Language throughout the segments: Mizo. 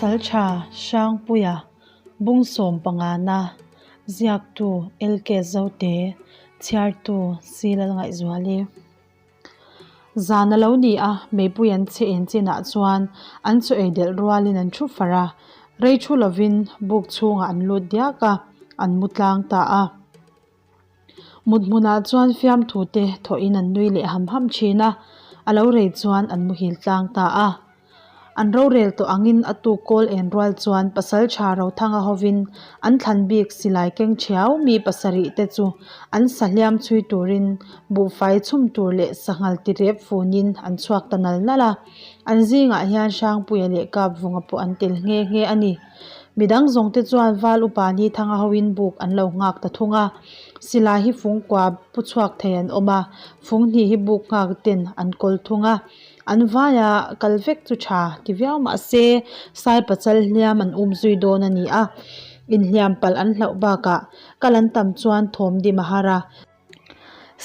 Pasaltha Hrangpuia Bungsawm pangana ziaktu LK Zote chhiartu Si Lalngaihzuali. Zan a lo ni a, meipui an chhe en chinah chuan an chaw ei delh rualin an thu far a, rei thu lovin buk chhungah an lut diak a, an mu tlang ta a. Mut hmunah chuan fiamthu te thawhin an nui leh ham ham thin a, a lo rei chuan an muhil tlang ta a. An rorel tawh angin a tuk kawl en rual chuan Pasaltha Rothanga hovin an thlan bik silai keng thiau mi pasarih te chu an sahliam chhui turin buhfai chhum tur leh sanghal ti rep funin an chhuak ta nal nal a. An zingah hian Hrangpuia leh Kapvunga pawh an tel nghe nghe a ni. Midang zawng te chuan Val upa Nithanga hoin buk an lo nghak ta thung a. Silai hi fung kua pu chhuak thei an awm a, fung hnih hi buk nghak ten an kawl thung a. An vaia kal vek chu tha ti viau mah se sai pachal hliam an um zui dawn a ni a, inhliam palh an hlauh bakah kal an tam chuan thawm dim a har a.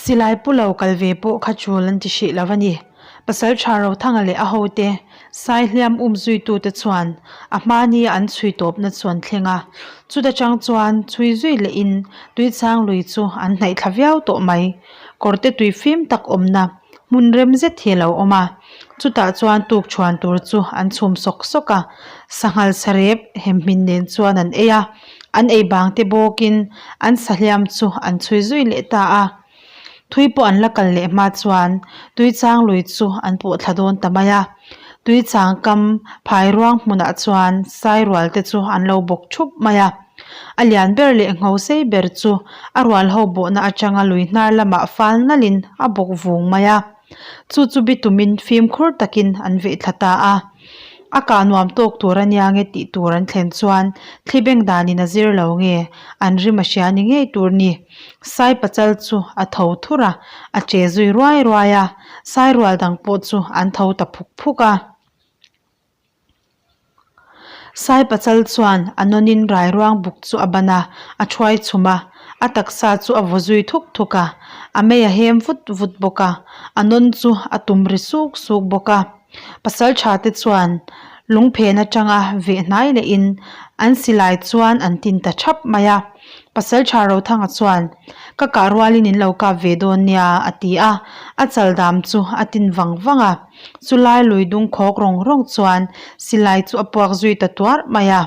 Silai pu lo kal ve pawh kha chul an ti hrih lo a ni. Pasal tha Rothanga leh a hote sai hliam um zuitute chuan a hmahnia an chhui tawpna chu an thleng a, chuta chang chuan chhui zui lehin tuichang lui chu an hnaih thla viau tawh mai. Kawrte tui fim tak awmna Hmun rem zet hi a lo awm a, chutah chuan tuk chhuan tur chu an chhum sawk sawk a, sanghal sarep hemhmin nen chuan an ei a, an ei bang te bawkin an sahliam chu an chhui zui leh ta a. Thui pawh an la kal leh hma chuan tuichang lui chu an pawh thla dawn ta mai a, tuichang kam phai ruang hmunah chuan sairual te chu an lo bawk thup mai a. A lian ber leh ngho sei ber chu a rual ho bawhna atanga lui hnar lamah fal nalhin a bawk vung mai a. Chu chu bitumin fimkhur takin an veh thla ta a. A kah nuam tawk tur a nia nge tih tur an thlen chuan thli beng danin a zir lo nge an rim a hria ni ngei tur ni. Sai pachal chu a tho thur a, a che zui ruai ruai a, sai rual dang pawh chu an tho ta phuk phuk a. Sai pachal chuan a nawnin rairuang buk chu a ban a, a thuai chhum a, a taksa chu a vaw zui thuk thuk a, a mei a hem vut vut bawk a, a nawn chu a tum ri suk suk bawk a. Pasal tha te chuan lungphen atanga veh hnai lehin an silai chuan an tin ta thap mai a. Pasalṭha Rothanga chuan, Ka kah rualin in lo kap ve dawn nia, a ti a, a chal dam chu a tin vang vang a. Chulai lui dung khawk rawng rawng chuan silai chu a puak zui ta tuarh mai a.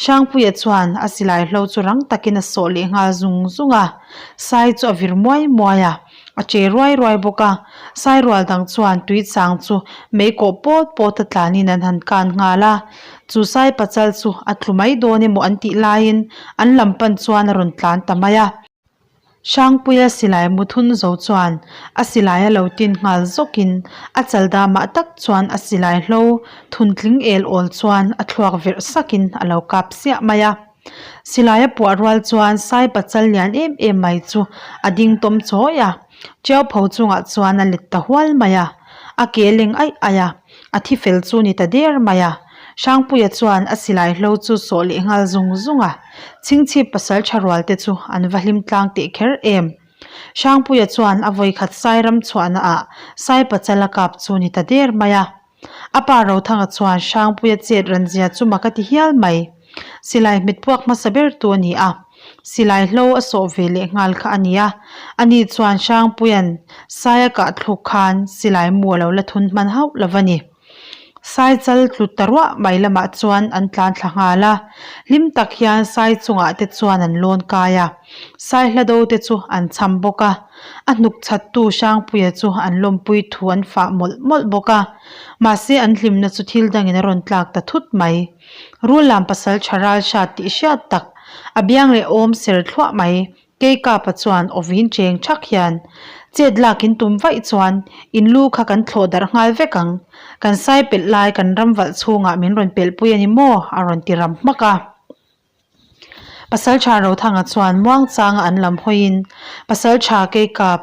Hrangpuia chuan a silai hlo chu rang takin a sawh leh nghal zung zung a, sai chu a vir muai muai a. A che ruai ruai bawk a, sai rual dang chuan tui chang chu mei kawh pawt pawt a tlanin an han kan nghal a, chu sai pachal chu a tlu mai dawn emaw an tih laiin an lam pan chuan a rawn tlan ta mai a. Hrangpuia silai mu thun zo chuan a silai a lo tin nghal zawkin a chal damah tak chuan a silai hlo thun tling el awl chuan a thluak verh sakin a lo kap siah mai a. Silai a puah rual chuan sai pachal lian em em mai chu a ding tawm chawi a, tiau pho chungah chuan a let ta hual mai a, a ke leng aih aih a, a thi fel chu ni ta der mai a. Hrangpuia chuan a silai hlo chu sawh leh nghal zung zung a, chhingchhip pasal tha rual te chu an va hlim tlang teh kher em. Hrangpuia chuan a vawikhat sai ram chhuahna ah sai pachal a kap chu ni ta der mai a. A pa Rothanga chuan Hrangpuia chet ran zia chu mak a ti hial mai. Silai hmet puak hmasa ber tu a ni a, silai hlo a sawh ve leh nghal kha a ni a. Ani chuan Hrangpuia'n sai a kah thluk khan silai mu a lo la thun hman hauh lo va ni. Sai chal tlut ta ruah mai lamah chuan an tlan thla nghal a, hlim tak hian sai chungah te chuan an lawn kai a. Sai hla do te chu an cham bawk a, a hnuk chhattu Hrangpuia chu an lawmpui thu an fah mawlh mawlh bawk a, mahse an hlimna chu thil dangin a rawn tlak ta thut mai. Rullam pasal tha ral hrat tih hriat tak, a biang leh awm ser thluah mai, Keikapa chuan awvin cheng thak hian, Chet lak in tum vaih chuan in lu kha kan thlawh darh nghal vek ang, kan sai pelh lai kan ram valh chhungah min rawn pelhpui a ni maw? a rawn ti ram hmak a. Pasalṭha Rothanga chuan muangchanga an lam hawiin, Pasalṭha Keikap,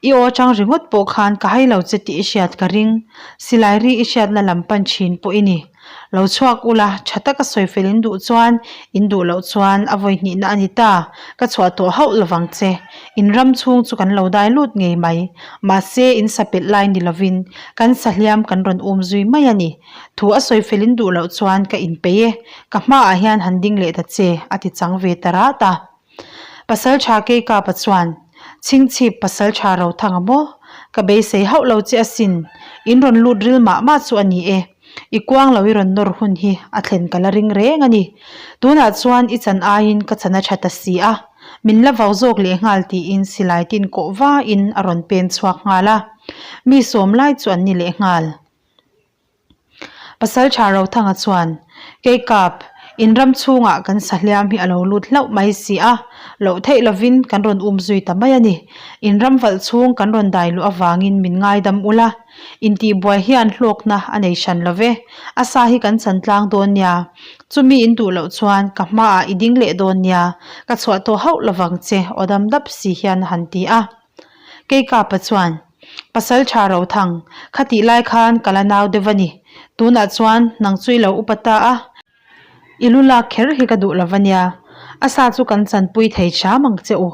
i aw aṭang ringawt pawh khan ka hai lo che tih i hriat ka ring. Silai ri i hriatna lam pan ṭhin pawh i ni. Lo chhuak ula, tha taka sawi fel in duh chuan, in duh loh chuan a vawi hnihna a ni ta, ka chhuah tawh hauh lovang che. In ram chhung chu kan lo dai lut ngei mai. Mahse, in sa pelh lai ni lovin, kan sa hliam kan rawn um zui mai a ni. Thu a sawi fel in duh loh chuan ka inpeih e, ka hmaah hian han ding leh ta che, a ti chang ve ta rat a. Pasaltha Keikapa chuan, Chhingchhip Pasaltha Rothanga maw? Ka beisei hauh lo che asin, in rawn lut ril mah mah chu a ni e. I kuang lo i rawn nawr hun hi a thlen ka la ring reng a ni. Tunah chuan i chan aiin ka chan a tha ta si a, min la vau zawk leh nghal tiin silai tin kawh vain a rawn pen chhuak nghal a. Mi sawm lai chu an ni leh nghal. Pasaltha Rothanga chuan, Keikap, in ram chhungah kan sahliam hi a lo lut hlauh mai si a, loh theih lovin kan rawn um zui ta mai a ni. In ram valh chhung kan rawn dai luh avangin min ngaidam ula, intihbuai hian hlawkna a nei hran lo ve, a sa hi kan chan tlang dawn nia. Chumi in duh loh chuan ka hmaah i ding leh dawn nia, ka chhuah tawh hauh lovang che aw dam dap si hian a han ti a. Keikapa chuan, Pasal tha Rothang, khatih lai khan ka la nau deuh a ni. Tunah chuan nang chu i lo upa ta a, i lu lak kher hi ka duh lo va nia. A sa chu kan chanpui thei hram ang che u.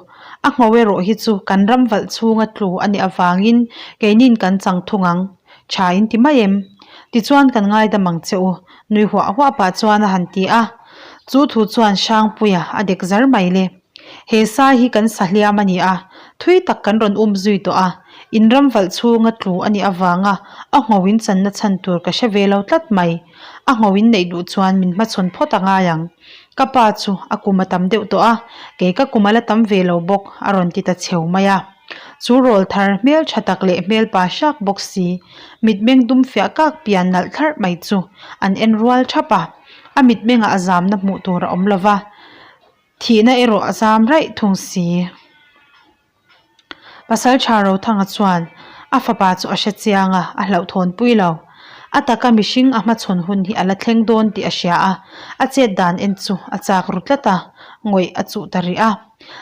A ngho erawh hi chu kan ram valh chhunga tlu a nih avangin keinin kan chang thung ang. Tha in ti mai em? Tichuan kan ngaidam ang che u, nui huah huah pah chuan a han ti a. Chu thu chuan Hrangpuia a dek zar mai le. He sai hi kan sa hliam a ni a, thui tak kan rawn um zui tawh a, in ram valh chhunga tlu a nih avanga a ngho in channa chhan tur ka hre ve lo tlat mai. A ngho in neih duh chuan min hmachhawn phawt a ngai ang. Ka pa chu a kum a tam deuh tawh a, kei ka kum a la tam ve lo bawk a rawn ti ta cheu mai a. Chu rawl thar hmel tha tak leh hmel pa hrak bawk si, mitmeng dum fiah kak pian nalh thlarh mai chu an en rual thap a, a mitmengah a zamna hmuh tur a awm lo va. Thihna erawh a zam raih thung si. Pasal tha Rothanga chuan a fapa chu a hre chiang a, a hlauhthawn pui lo. A taka mihring a hmachhawn hun hi a la thleng dawn tih a hria a, a chet dan en chu a chak ru tlat a, ngawih a chuh ta rih a.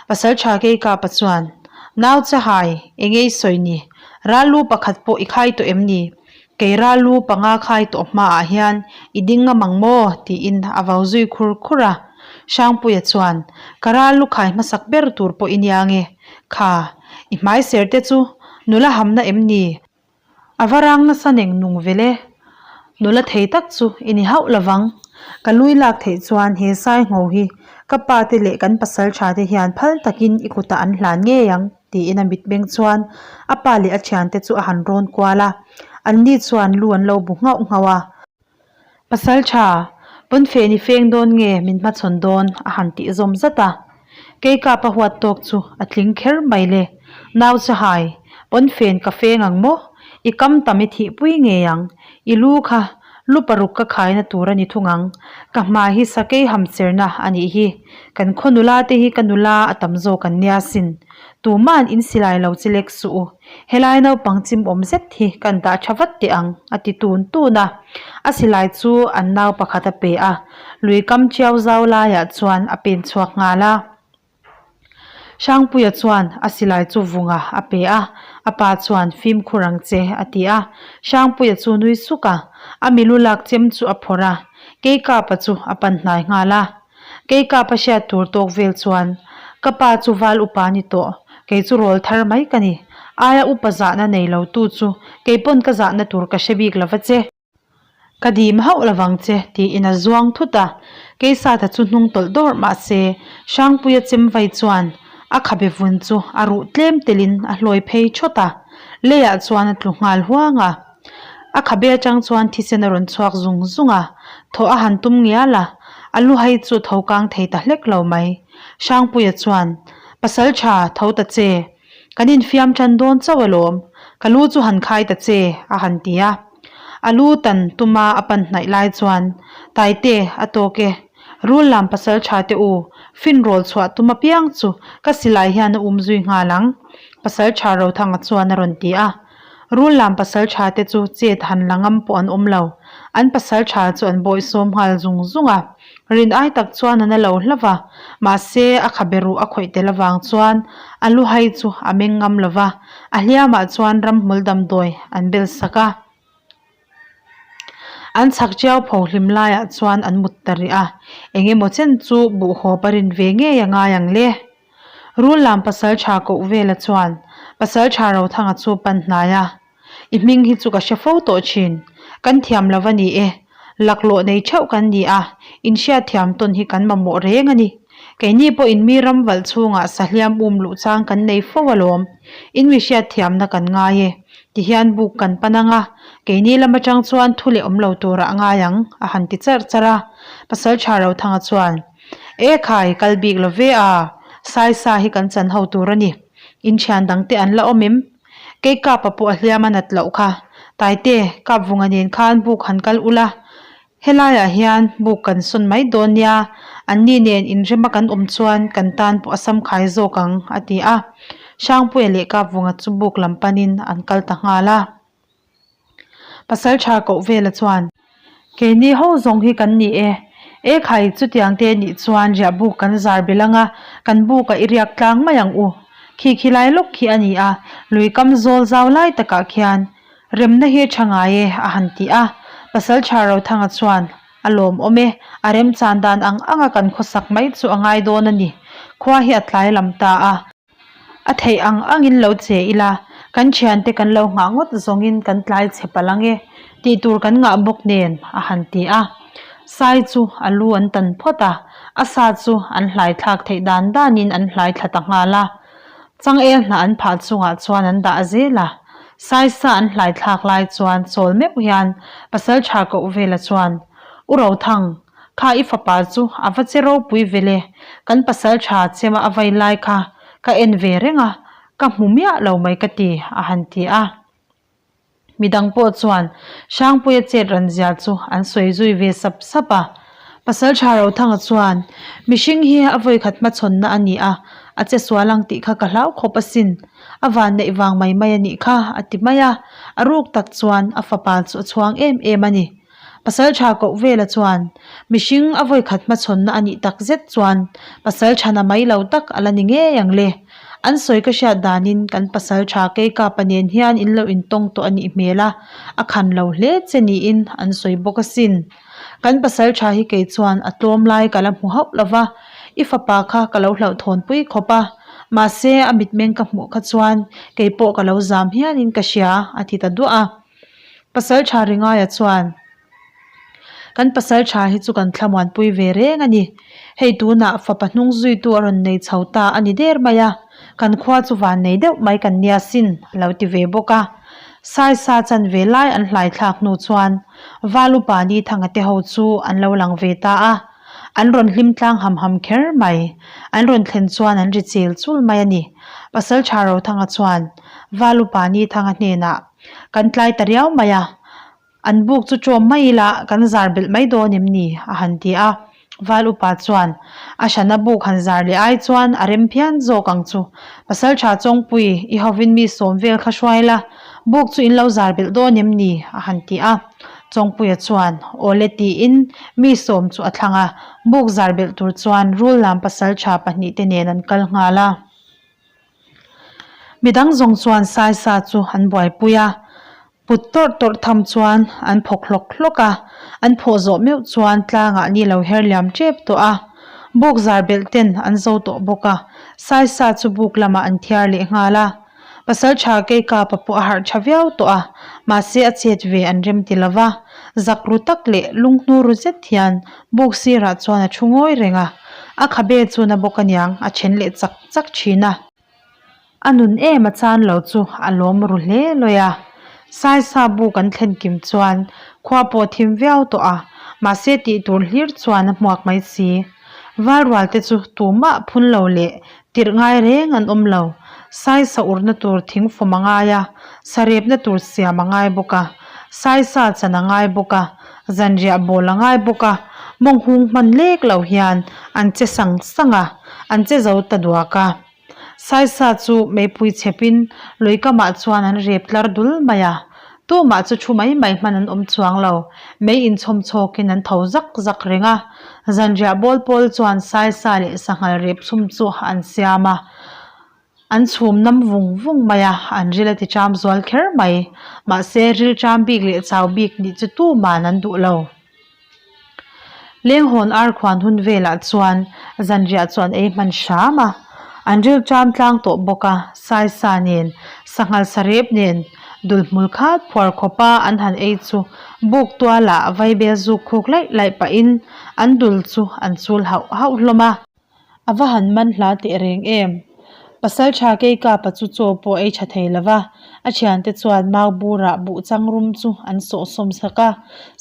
Pasal tha Keikapa chuan, Nau Chahai, eng ei sawi ni? Ral lu pakhat pawh i khai tawh em ni? Kei ral lu panga khai tawh hmaah hian i ding ngam ang maw? tiin a vau zui khur khur a. Hrangpuia chuan, Ka ral lu khai hmasak ber tur pawh i nia nge? Kha, i hmai ser te chu nula hamna em ni? A va rang nasa neng nung vel e. Nula thei tak chu i ni hauh lovang. Ka lui lak theih chuan he sai ngho hi ka pa te leh kan pasal tha te hian phal takin i kutah an hlan ngei ang. Tiin a mitmeng chuan a pa leh a thiante chu a han rawn kual a, anni chuan lu an lo bu nghauh nghauh a. Pasal tha, pawnfen i feng dawn nge min hmachhawn dawn? a han tih zawm zat a. Keikap a huat tawk chu a tling kher mai le. Nau chahai, pawnfen ka feng ang maw? I kam tam i thihpui ngei ang. I lu kha lu paruk ka khaina tur a ni thung ang. Ka hmai hi sakei hamcherna a nih hi. Kan khaw nula te hi ka nula a tam zawk an nia sin. Tuma'n in silai lo chi lek suh u. Helai naupang chim awm zet hi kan dah tha vat teh ang, a ti tun tun a. A silai chu an nau pakhat a pe a, lui kam chiau zau laiah chuan a pen chhuak nghal a. Hrangpuia chuan a silai chu vunga a pe a, a pa chuan fimkhur ang che a ti a. Hrangpuia chu nui suk a, a milu lak chem chu a phawrh a, Keikapa chu a pan hnai nghal a. Keikapa hriat tur tawk vel chuan, Ka pa chu val upa ni tawh, kei chu rawl thar mai ka ni. Aia upa zahna nei lo tu chu keipawn ka zahna tur ka hre bik lo va che. Ka dim hauh lovang che, tiin a zuang thut a. Keisata chu hnung tawlh dawrh mah se, Hrangpuia chem vai chuan a khabe vun chu a ruh tlem telin a hlawi phei thawt a, leiah chuan a tlu nghal huang a. A khabe atang chuan thisen a rawn chhuak zung zung a, thaw a han tum ngial a, a lu hai chu tho kang thei ta hlek lo mai. Hrangpuia chuan, Pasal tha, tho ta che. Kan infiam tan dawn chauh alawm, ka lu chu han khai ta che, a han ti a. A lu tan tuma a pan hnaih lai chuan, Taite, a tawk e. Rul lam pasal tha te u, fin rawl chhuah tum apiang chu ka silai hian a um zui nghal ang, pasal tha Rothanga chuan a rawn ti a. Rul lam pasal tha te chu chet han la ngam pawh an awm lo. An pasal tha chu an bawihsawm nghal zung zung a. Rin ai tak chuan a na lo hlauh va, mahse a khabe ruh a khawih tel avang chuan a lu hai chu a meng ngam lo va, a hliamah chuan ramhmul damdawi an bel sak a. An chhak ṭiau pho hlim laiah chuan an mut ta rih a, eng emaw chen chu buhhawp a rin ve ngei a ngai ang le. Rul lam pasalṭha koh vela chuan pasalṭha Rothanga chu pan hnai a, I hming hi chu ka hre fo tawh thin. Kan thiam lo a ni e. Laklawh nei theuh kan ni a, inhriatthiam tawn hi kan mamawh reng a ni. Keini pawhin mi ram valh chhungah sahliam um luh chang kan nei fo alawm. In mi hriatthiamna kan ngai e. Tihian buk kan pan ang a, keini lam atang chuan thu leh awm lo turah a ngai ang, a han ti charh charh a. Pasaltha Rothanga chuan, E khai, kal bik lo ve a, Saisa hi kan chan ho tur a ni. Inthian dangte an la awm em? Kei Kapa pawh a hliam a nat loh kha. Taite, Kapvunga nen khan buk han kal ula, helaiah hian buk kan sawn mai dawn nia, anni nen inrema kan awm chuan kan tan pawh a sam khai zawk ang, a ti a. Hrangpuia leh Kapvunga chu buk lam panin an kal ta nghal a. Pasaltha koh vela chuan, Keini ho zawng hi kan ni e. E khai, chutiang te nih chuan riah buk kan zar belh ang a, kan bukah i riak tlang mai ang u. Khi khi lai lawk khi a ni a, lui kam zawl zau lai takah khian remna hi a tha ngai e, a han ti a. Pasaltha Rothanga chuan, A lawmawm e, a remchan dan ang anga kan khawsak mai chu a ngai dawn a ni. Khua hi a tlai lam ta a. A theih ang angin lo che ila, kan thiante kan lo nghah ngawt zawngin kan tlai chhe palh ang e, tih tur kan ngah bawk nen, a han ti a. Sai chu a lu an tan phawt a, a sa chu an hlai thlak theih dan danin an hlai thla ta nghal a. Changel hnah an phah chungah chuan an dah zel a. Sai sa an hlai thlak lai chuan chawl meuh hian Pasaltha koh vela chuan, U Rothang, Kha i fapa chu a va che ropui vel e, kan pasal tha chema a vai lai kha ka en ve reng a, ka hmu miah lo mai ka ti, a han ti a. Midang pawh chuan Hrangpuia chet ran zia chu an sawi zui ve sap sap a. Pasal tha Rothanga chuan, Mihring hi a vawikhat hmachhawnna a ni a, a che sual ang tih kha ka hlau khawp asin, a vanneih vang mai mai a nih kha, a ti mai a. A ruk tak chuan a fapa chu a chhuang em em a ni. Pasaltha koh vela chuan mihring a vawikhat hmachhawnna a nih tak zet chuan pasalthana mai lo tak a la ni ngei ang le. An sawi ka hriat danin kan pasaltha Keikapa nen hian in lo intawng tawh a nih hmel a, a khan lo hle che niin an sawi bawk asin. Kan pasaltha hi kei chuan a tlawm lai ka la hmu hauh lo va, i fapa kha ka lo hlauhthawnpui khawp a, mahse a mitmeng ka hmuh kha chuan kei pawh ka lo zam hianin ka hria a ti ta duah a. Pasal tha Ringaia chuan, Kan pasal tha hi chu kan thlamuanpui ve reng a ni. Hei tunah fapa hnung zuitu a rawn nei chho ta a ni der mai a, kan khua chu van nei deuh mai kan nia sin a lo ti ve bawk a. Saisa chanve lai an hlai thlak hnu chuan Val upa Nithanga te ho chu an lo lang ve ta a, an rawn hlim tlang ham ham kher mai. An rawn thlen chuan an ri chel chul mai a ni. Pasal tha Rothanga chuan Val upa Nithanga hnenah, Kan tlai ta riau mai a, an buk chu ṭawm mai ila kan zar belh mai dawn em ni? a han ti a. Val upa chuan, A hrana buk han zar leh ai chuan a rem phian zawk ang chu. Pasalṭha Chawngpui, i hovin mi sawm vel kha hruai la, buk chu in lo zar belh dawn em ni? a han ti a. Chawngpuia chuan, Awle tiin mi sawm chu a thlang a, buk zar belh tur chuan rul lam pasalṭha pahnihte nen an kal nghal a. Midang zawng chuan Saisa chu an buaipui a, put tawrh tawrh tham chuan an phawk hlawk hlawk a, an phawh zawh meuh chuan tlangah ni lo her liam tep tawh a, buk zar belh ten an zo tawh bawk a, Saisa chu buk lamah an thiar leh nghal a. Pasaltha Keikapa pawh a harh tha viau tawh a, mahse a chet ve an rem ti lo va, zak ru tak leh lunghnu ru zet hian buk sirah chuan a thu ngawi reng a, a khabe chu na bawk aniang a then leh chak chak thin a. A nun em a chan lo chu a lawm ru hle lawi a. Saisa bu kan thlen kim chuan khua pawh thim viau tawh a, mahse tih tur hlir chuan a hmuak mai si. Valrual te chu tumah phun lo leh tirh ngai reng an awm lo. Saisa urna tur thing fawm a ngai a, sarepna tur siam a ngai bawk a, saisa chan a ngai bawk a, zanriah bawl a ngai bawk a, mawng hung hman lek lo hian an che sang sang a, an che zo ta duak a. Saisa chu meipui chhepin lui kamah chuan an rep tlar dul mai a, tumah chu thu mai mai hman an awm chuang lo, mei inchhawm chhawkin an tho zak zak reng a, zanriah bawl pawl chuan saisa leh sanghal rep chhum chu an siam a. An chhum nam vung vung mai a, an ril a ti ṭam zual kher mai. Mahse, ril ṭam bik leh chau bik nih chu tuman an duh lo. Lenghawn ar khuan hun velah chuan zanriah chu an ei hman hram a, an ril ṭam tlang tawh bawk a, saisa nen, sanghal sarep nen, dulhmul khat phuar khawpa an han ei chu buk tualah vaibel zuk khuk laih laih pahin an dul chu an chul hauh hauh hlawm a. A va han man hla teh reng em? Pasaltha Keikapa chu chaw pawh ei tha thei lo va, a thiante chuan mau burah buh chang rum chu an sawh sawm sak a,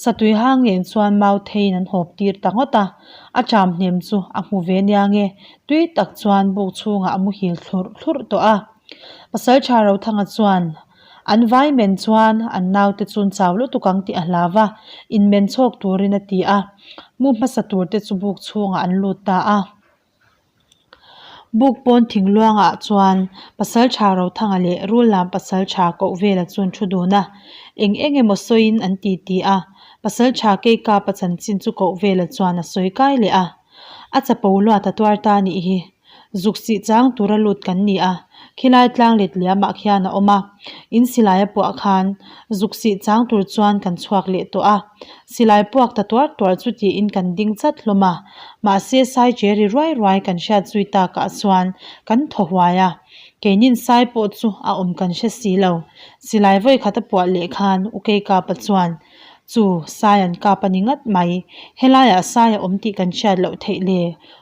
satui hang nen chuan mau theiin an hawp tir ta ngawt a, a ṭam hnem chu a hmu ve nia nge, tui tak chuan buk chhungah a muhil thlurh thlurh tawh a. Pasaltha Rothanga chuan an vai men chuan an naute chu an chau lutuk ang tih a hlau va, inmen chhawk turin a ti a, mu hmasa turte chu buk chhungah an lut ta a. Buk pawn thingluangah chuan Pasaltha Rothanga leh Rullam Pasaltha koh vela chu an thu dun a, eng eng emaw sawiin an ti ti a, Pasaltha Keikapa chanchin chu koh vela chuan a sawi kai leh a, a chapo luat a tuar ta nih hi. Zuk sih chang tura lut kan ni a, khilai tlang let liamah khian a awm a, in silai a puah khan zuk sih chang tur chuan kan chhuak leh tawh a, silai puak ta tuar tuar chu tiin kan ding chat hlawm a, mahse sai che ri ruai ruai kan hriat zui takah chuan kan thaw huai a, keinin sai pawh chu a awm kan hre si lo, silai vawi khat a puah leh khan U Keikapa chuan Chu, sai an kap a ni ngat mai. Helaiah sai a awm tih kan hriat loh theih le.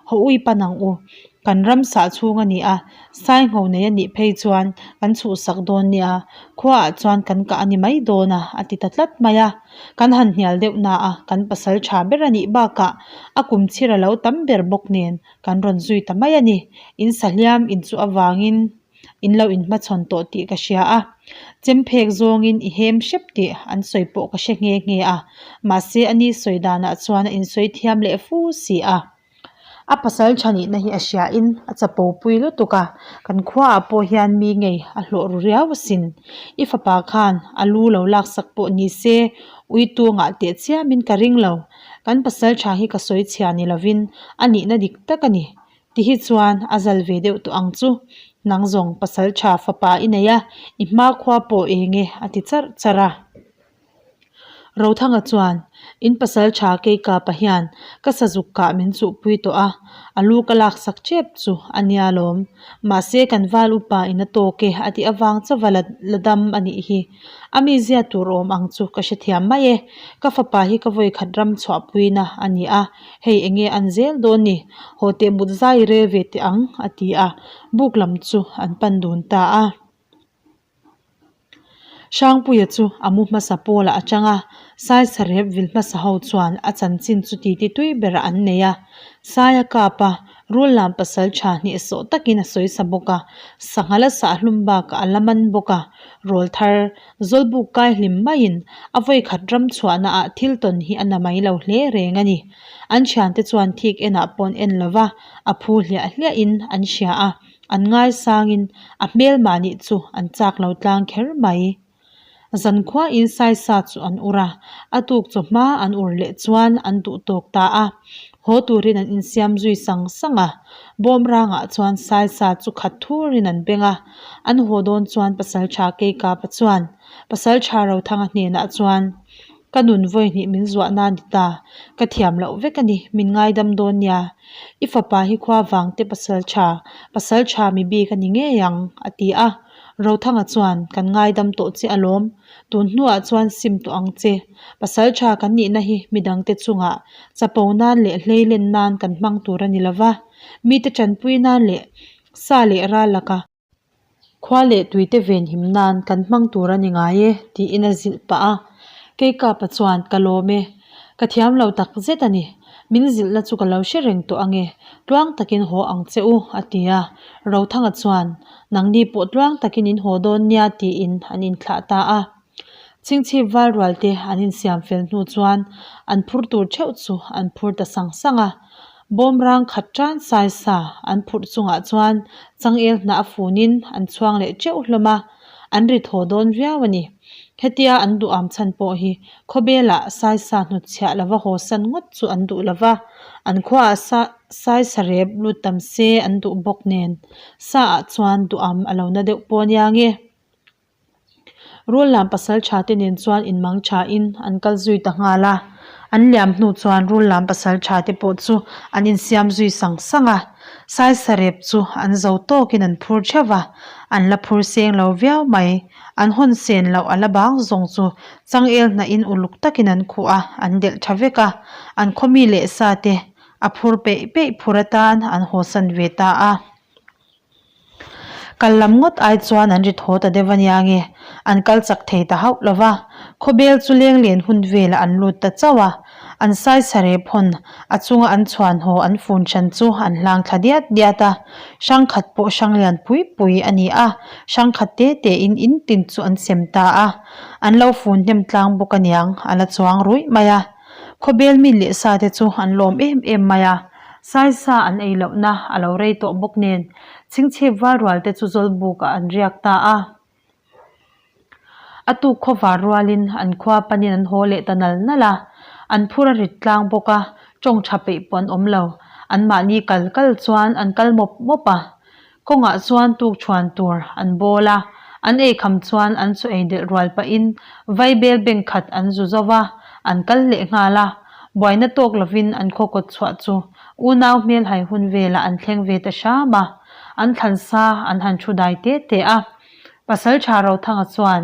Haw ui pan ang u. Kan ram sah chhung a ni a, sai ngho nei a nih phei chuan kan chhuhsak dawn nia, khuaah chuan kan kah a ni mai dawn a, a ti ta tlat mai a. Kan han hnial deuh na a, kan pasal tha ber a nih bakah a kum chhir a lo tam ber bawk nen kan rawn zui ta mai a ni. In sahliam in chu avangin. In lo inhmachhawn tawh tih ka hria a, chem phek zawngin i hem hrep tih an sawi pawh ka hre nghe nghe a, mahse a ni sawi danah chuan a insawi thiam leh fu si a. A pasal tha nihna hi a hriain a chapo pui lutuk a, kan khuaah pawh hian mi ngei a hlawh ru riau asin. I fapa khan a lu lo laksak pawh ni se ui tungah teh chiamin ka ring lo. Kan pasal tha hi ka sawi chhia ni lovin a nihna dik tak a ni. Ti hi chuan a zal ve deuh tawh ang chu. Nang zawng pasal tha fapa i nei a, i hma khua pawh eng e a ti charh charh a. Rothanga chuan, In pasal tha Keikapa hian ka sazuk kah min chuhpui tawh a, a lu ka laksak tep chu a nia lawm. Mahse kan val upa in a tawk e a tih avang chauva la la dam a nih hi. A mizia tur awm ang chu ka hrethiam mai e. Ka fapa hi ka vawikhat ram chhuahpuina a ni a. Hei enge an zel dawn ni? Haw teh mut zai rel ve teh ang, a ti a, buk lam chu an pan dun ta a. Hrangpuia chu a mu hmasa pawlah a chang a, Saisa rep vil hmasa ho chuan a chanchin chu titi tui berah an nei a. Saia kap a, rul lam pasal tha hnehsawh takin a sawi sa bawk a, sanghal a sah hlum bakah a la man bawk a, rawl thar Zawlbuk kai hlim maiin a vawikhat ram chhuahna ah thil tawn hi a na mai lo hle reng a ni. An thiante chuan thik enah pawh an en lova, a phu hliah hliahin an hria a, an ngaisangin a hmelmah nih chu an chak lo tlang kher mai. Zankhuain Saisa chu an ur a, a tuk chawhma an ur leh chuan an duh tawk ta a. Haw turin an insiam zui sang sang a, bawmrangah chuan Saisa chu khat thurin an beng a, an haw dawn chuan Pasaltha Keikapa chuan Pasaltha Rothanga hnenah chuan, Ka nun vawi hnih min zuah na ni ta, ka thiam loh vek a ni, min ngaidam dawn nia. I fapa hi khua vangte Pasaltha, Pasaltha mi bik a ni ngei ang, a ti a. Rothanga chuan, Kan ngaidam tawh che alawm, tun hnuah chuan sim tawh ang che. Pasal tha kan nihna hi midangte chungah chapo nan leh hleilen nan kan hmang tur a ni lo va, mite tanpui nan leh sa leh ral laka khua leh tuite venhim nan kan hmang tur a ni ngai e, tiin a zilh pah a. Keikapa chuan, Ka lawm e. Ka thiam lo tak zet a ni. Min zilhna chu ka lo hre reng tawh ange, tluang takin haw ang che u, a ti a. Rothanga chuan, Nangni pawh tluang takin in haw dawn nia, tiin an inthlah ta a. Chingchhip val rual te an insiam fel hnu chuan an phur tur theuh chu an phur ta sang sang a. Bawmrang khat tan sai sa an phurh chungah chuan changel hnah a funin an chhuang leh teuh hlawm a. An ri thaw dawn viau a ni. Hetia an duham chhan pawh hi khawbelah saisa hnutchhiah lova haw san ngawt chu an duh lova, an khuaah sa saisa rep lut tam se an duh bawk nen sa ah chuan duham a lo na deuh pawh ania nge. Rullam pasal tha te nen chuan inmang tha in an kal zui ta nghal a, an liam hnu chuan rullam pasal tha te pawh chu an insiam zui sang sang a, saisa rep chu an zo tawkin an phur theuh va, an la phur seng lo viau mai, an hawn sen loh a la bang zawng chu changel hnahin uluk takin an khuh a, an delh tha vek a, an khawmi leh sa te a phur peih peih phur atan an hawsan ve ta a. Kal lam ngawt ai chuan an ri thaw ta deuh a nia nge, an kal chak thei ta hauh lo va, khawbel chu leng len hun velah an lut ta chauh a, an saisa rep hawn a chunga an chhuan haw an fun hran chu an hlang thla diat diat a, hrang khat pawh hrang lian pui pui a ni a, hrang khat te te in in tin chu an sem ta a, an lo fun hnem tlang bawk a niang a la chuang ruih mai a. Khawbel mi leh sa te chu an lawm em em mai a, saisa an ei lohna a lo rei tawh bawk nen chhingchhip val rual te chu zawlbuk ah an riak ta a. A tuk khawvar rualin an khua panin an haw leh ta nal nal a, an phur a rit tlang bawk a, tawng tha peih pawh an awm lo, anmahni kal kal chuan an kal mawp mawp a. Kawngah chuan tukṭhuan tur an bawl a, an eikham chuan an chu ei delh rual pahin vaibel bank khat an zu zo va, an kal leh nghal a. Buaina tawk lovin an khaw kawt chhuah chu unau hmelhai hun velah an thleng ve ta hram a, an thlan sa an han thu dai te te a. Pasalṭha Rothanga chuan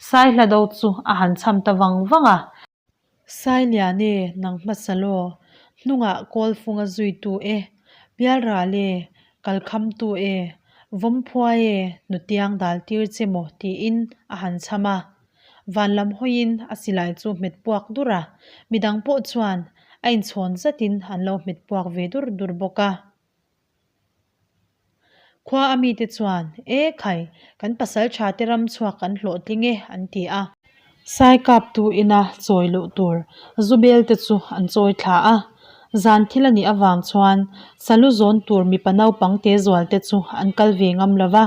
Saihlado chu a han cham ta vang vang a. Sailian e, nang hmasa law, hnungah Kawlfunga zuitu e, Pialral e, kalkhamtu e, Vawmphuai e, hnutiang dal tir che maw tiin a han chham a. Van lam hawiin a silai chu hmet puak dur a, midang pawh chuan a inchhawn zatin an lo hmet puak ve dur dur bawk a. Khua a mite chuan, E khai, kan pasal tha te ram chhuak kan hlawhtling e, an ti a. Sai kaptu ina chawi luh tur Zubel te chu an chawi thla a. Zan thil a nih avang chuan salu zawn tur mipa naupang te zual te chu an kal ve ngam lo va.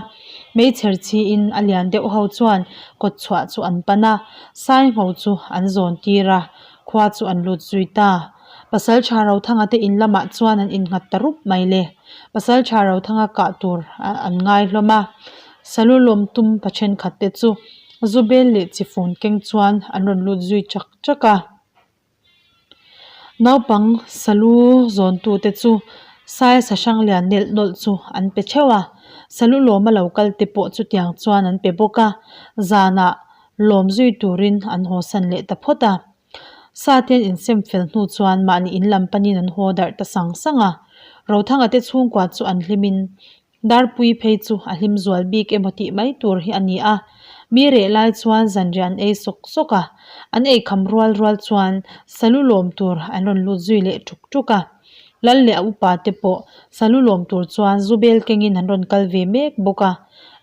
Hmeichher chhiin a lian deuh ho chuan kawt chhuah chu an pan a, sai ngho chu an zawn tir a, khua chu an lut zui ta. Pasalṭha Rothanga te in lamah chuan an innghat ta rup mai le. Pasalṭha Rothanga kah tur an ngai hlawm a, salu lawm tum pa thenkhat te chu Zubel leh Chifun keng chuan an rawn lut zui chak chak a. Naupang salu zawntu te chu Sai sahrang lian nelh nawlh chu an pe theuh a, salu lawma lo kal te pawh chutiang chuan an pe bawk a, zanah lawm zui turin an hawsan leh ta phawt a. Sa te an insem fel hnu chuan mahni in lam panin an haw darh ta sang sang a. Rothanga te chhungkua chu an hlimin Darpui phei chu a hlim zual bik emaw tih mai tur hi a ni a. Mi reh lai chuan zanriah an ei sawk sawk a, an ei kham rual rual chuan salu lawm tur an rawn lut zui leh tuk tuk a. Lal leh a upa te pawh salu lawm tur chuan zu bel kengin an rawn kal ve mek bawk a.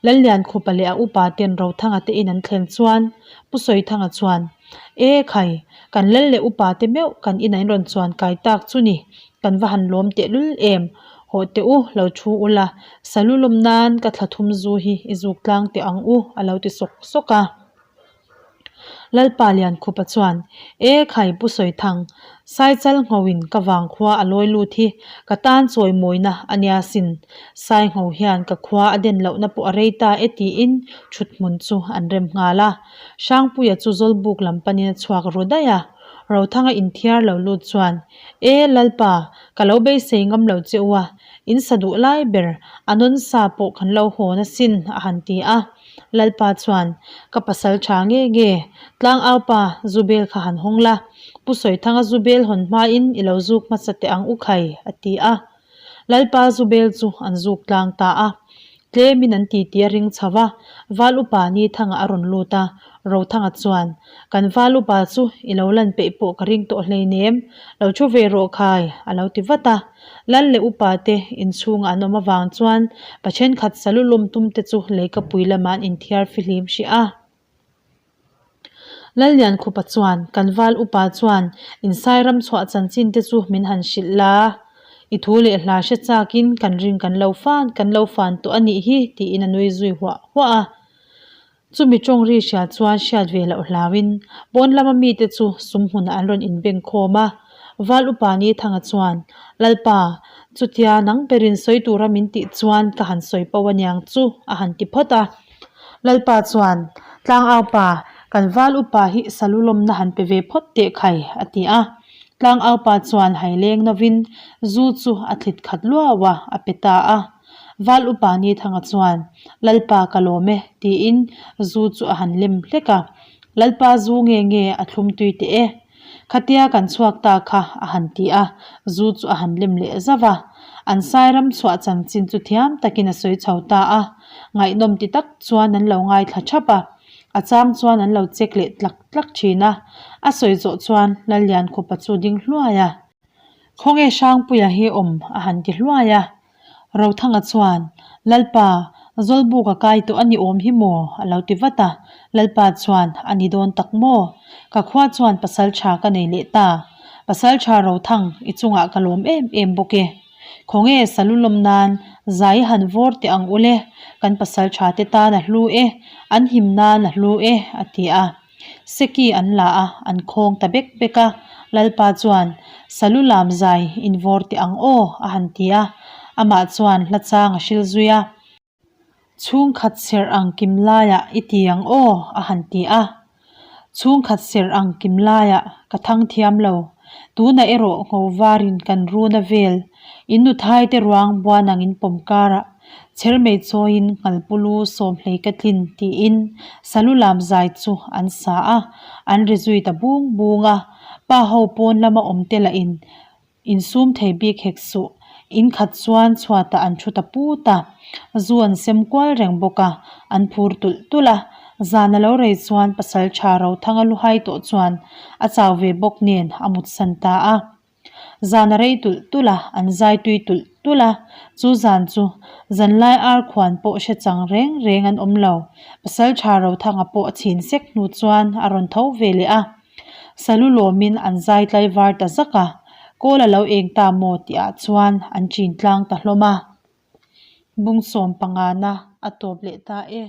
Lalliankhupa leh a upa ten Rothanga te in an thlen chuan Pu Sawithanga chuan, E khai, kan lal leh upa te meuh kan inah in rawn chuan kai tak chu ni, kan va han lawm tehlul em? Hawh teh u, lo thu ula, salu lawm nan ka thla thum zu hi i zuk tlang teh ang u, a lo ti sawk sawk a. Lalpa Liankhupa chuan, E khai Pu Sawithang, Saichal nghoin ka vangkhua a lawi lut hi ka tan chawimawina a nia sin. Sai ngho hian ka khua a den lohna pawh a rei ta e tiin thuthmun chu an rem nghal a. Hrangpuia chu Zawlbuk lam panin a chhuak ru daih a. Rothanga inthiar lo lut chuan, E Lalpa, ka lo beisei ngam lo che u a, in sa duh lai ber a nawn sa pawh kan lo hawn asin a han ti a. Lalpa chuan, Ka pasal tha nge nge, Tlangaupa, zu bel kha han hawng la, Pu Sawithanga zu bel hawn hmain i lo zuk hmasa teh ang u khai, a ti a. Lalpa zu bel chu an zuk tlang ta a. Tlemin an titi a ring chho va, Val upa Nithanga a rawn lut a, Rothanga chuan, Kan Val upa chu i lo lan peih pawh ka ring tawh hleinem, lo thu ve rawh khai, a lo ti vat a. Lal leh upa te inchhungah an awm avang chuan pa thenkhat salu lawm tum te chu leikapui lamah an inthiar fihlim hrih a. Lalliankhupa chuan kan val upa chuan insai ram chhuah chanchin te chu min han hrilh la, i thu leh hla hre chakin kan ring kan lo fan kan lo fan tawh a nih hi tiin a nui zui huah huah a. Chumi tawng ri hria chuan hriat ve loh hlauin pawn lama mite chu sum hmunah an rawn inbeng khawm a. Val upa Nithanga chuan, Lalpa, chutia nang berin sawi tura min tih chuan ka han sawi poh aniang chu a han ti phawt a. Lalpa chuan, Tlangaupa, kan val upa hi salu lawmna han pe ve phawt teh khai, a ti a. Tlangaupa chuan haileng novin zu chu a thlit khat luau a, a pe ta a. Val upa Nithanga chuan, Lalpa ka lawm e, tiin zu chu a han lem hlek a. Lalpa zu nge nge a thlum tui teh e. Khatia kan chhuak ta kha a han ti a, zu chu a han lem leh zauh a. An sairam chhuah chanchin chu thiam takin a sawi chho ta a. Ngaihnawm ti tak chuan an lo ngaithla thap a. A chang chuan an lo check leh tlak tlak thin a. A sawi zawh chuan Lalliankhupa chu ding hluai a. Khawnge Hrangpuia hi awm a han ti hluai a. Rothanga chuan, Lalpa, Zawlbuk a kai tawh a ni awm hi maw? a lo ti vat a. Lalpa chuan, A ni dawn tak maw? Ka khua chuan pasal tha ka nei leh ta. Pasal tha Rothang, i chungah ka lawm em em bawk e. Khawnge salu lawm nan zai han vawr teh ang ule, kan pasal tha te tan a hlu e, an him nan a hlu e, a ti a. Seki an la a, an khawng ta bek bek a. Lalpa chuan, Salu lam zai invawr teh ang aw, a han ti a. Amah chuan hla chang a hril zui a. Chhungkhat serh ang kim laiah i ti ang aw, a han ti a. Chhungkhat serh ang kim laiah ka thang thiam lo. Tunah erawh ngho varin kan runa vel, in nuthaite ruang buan ang in pawm karah Chermei chawiin Nghalpulu sawmhlei ka tlin tiin Salu lam zai chu an sa a, an ri zui ta bung bung a. Pa ho pawn lama awm te lahin insum thei bik hek suh. In khat chuan chhuatah an thu ta put a, zu an sem kual reng bawk a, an phur tulh tulh a. Zan a lo rei chuan pasal tha Rothanga luhai tawh chuan a chau ve bawk nen a mutsan ta a. Zan a rei tulh tulh a, an zai tui tulh tulh a. Chu zan chu zanlai ar khuan pawh hre chang reng reng an awm lo. Pasaltha Rothanga pawh a chhin sek hnu chuan a rawn tho ve leh a. Salu lawmin an zai tlai var ta zak a, kawl a lo eng ta maw tih ah chuan an chin tlang ta hlawm a. Bung sawm pangana a tawp leh ta e.